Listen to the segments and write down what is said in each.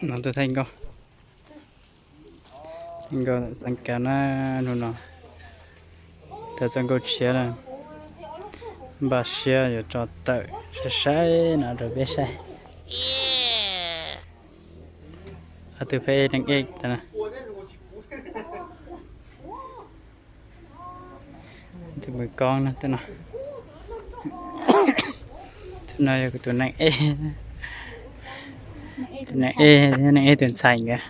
No tus Thaij Nkauj, Thaij Nkauj Xeev Kav na, hnub no tau txoj nkauj tshiab na, npaj siab yuav tso tawm saib saib no rau peb saib. Ob tug phab ej neeg ej tas na. Tus mus koob no, tus no, tus no yog kuv tus neeg ej, tus neeg ej, neeg ej tus ntxhais nkawd.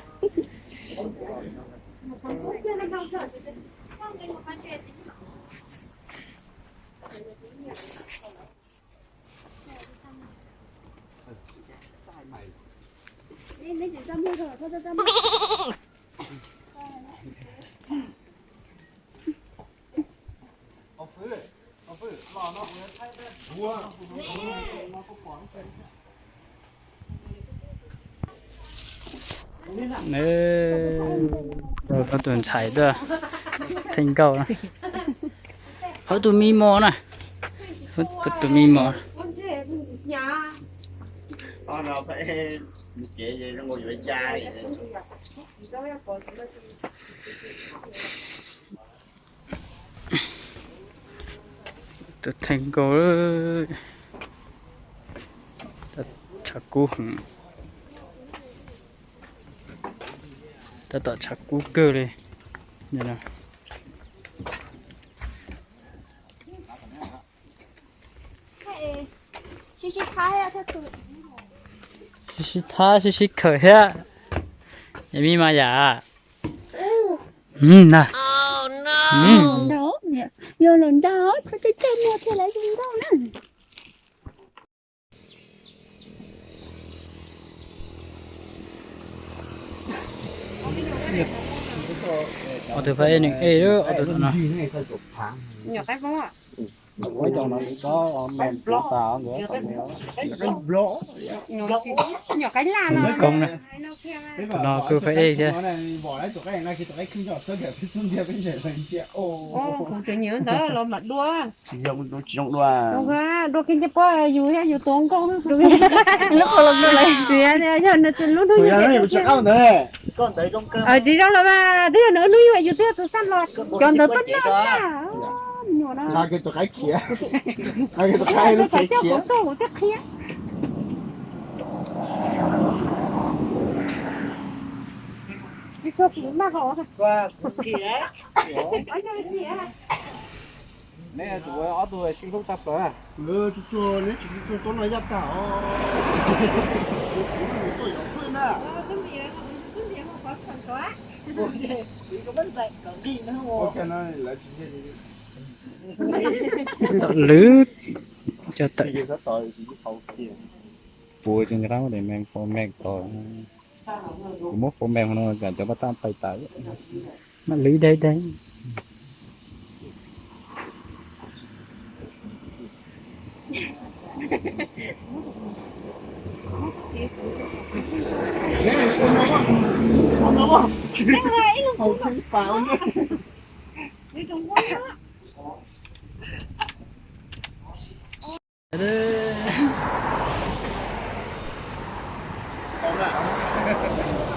Nws, tus ntxhais tuaj, Thaij Nkauj na. Hov tus me mos na, tus me mos. Tus Thaij Nkauj, tshav kub heev, tab tom tshav kub kawg li. Sib sib thab sib sib khawm thiab, yog me mas yam na. Yog los nrog, tej tej muag thiaj lawv zoo nkauj na. Ob tug phab ej neeg ej, ob tug no. Tus no kuj phab ej thiab. Kuv tseem nyiam ntawd los mam dua. Dua kiag ncej pob yus thiab yus tus nkauj. Lub qhov los yog nws tus lub hnub yus tsis zoo los mas twb yog nws hnub yus, yus twb yog tus xaj los cov ntawd pab noj na. Nyuam no. Coj kuv tuaj kuv thiaj qhia. Neb tus ua ob tug sib hlub tshaj plaws. Tsuag tsuag, neb tsis tsuag tsuag tuaj noj yaj tag os. Tuaj yov pwj na. Lwv cov tawm. Puas tsis nco qab muab daim meem, phone meem tod. Kuv muab phone meem no kom cov pab tab pais tas. Mas lwv dai dai.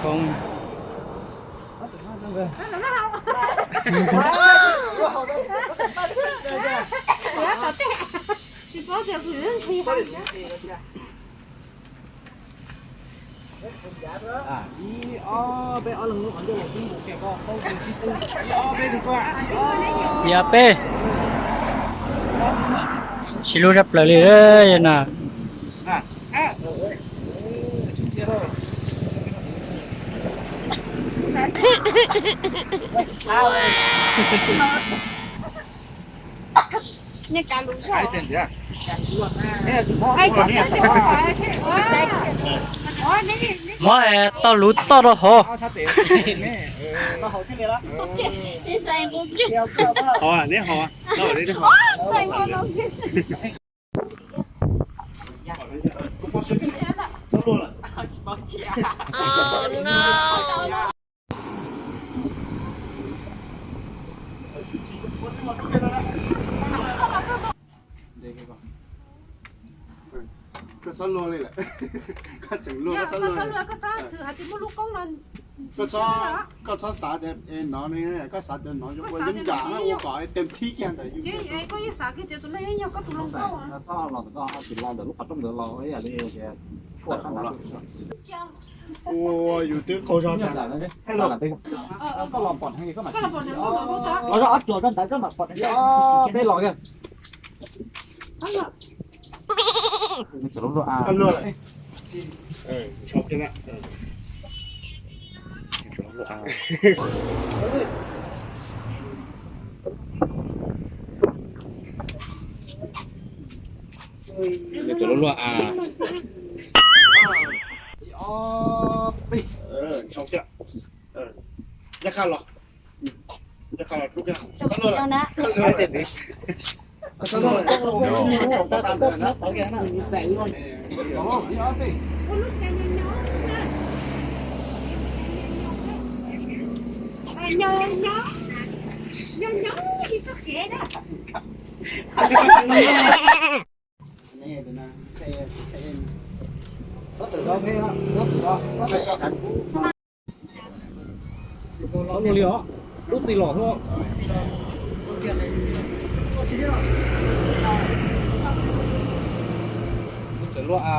Khoob. Ib ob peb, sib hlub tshaj plaws li no. Muab toj luv toj rau hauv. Txhob luag li lawm. Koj tseem luag, koj txhob luag. Koj txhob hais tias muaj lub koob no. Koj txhob xav tias no, koj xav tias no ua yeeb yam ua kom tes thib kiag ntawm yus. Koj yeej xav kiag tias tus no yeej yog koj tus hluas nkauj. Ua yus twb qaug zog. Los zog ob ruam rau ntawd koj mam pom. Peb los kiag. Cov lub luaj a. Ncaj qha los, ncaj qha los rub kiag. Txhob luag li os, lub txim los thuab. Tseem luaj a.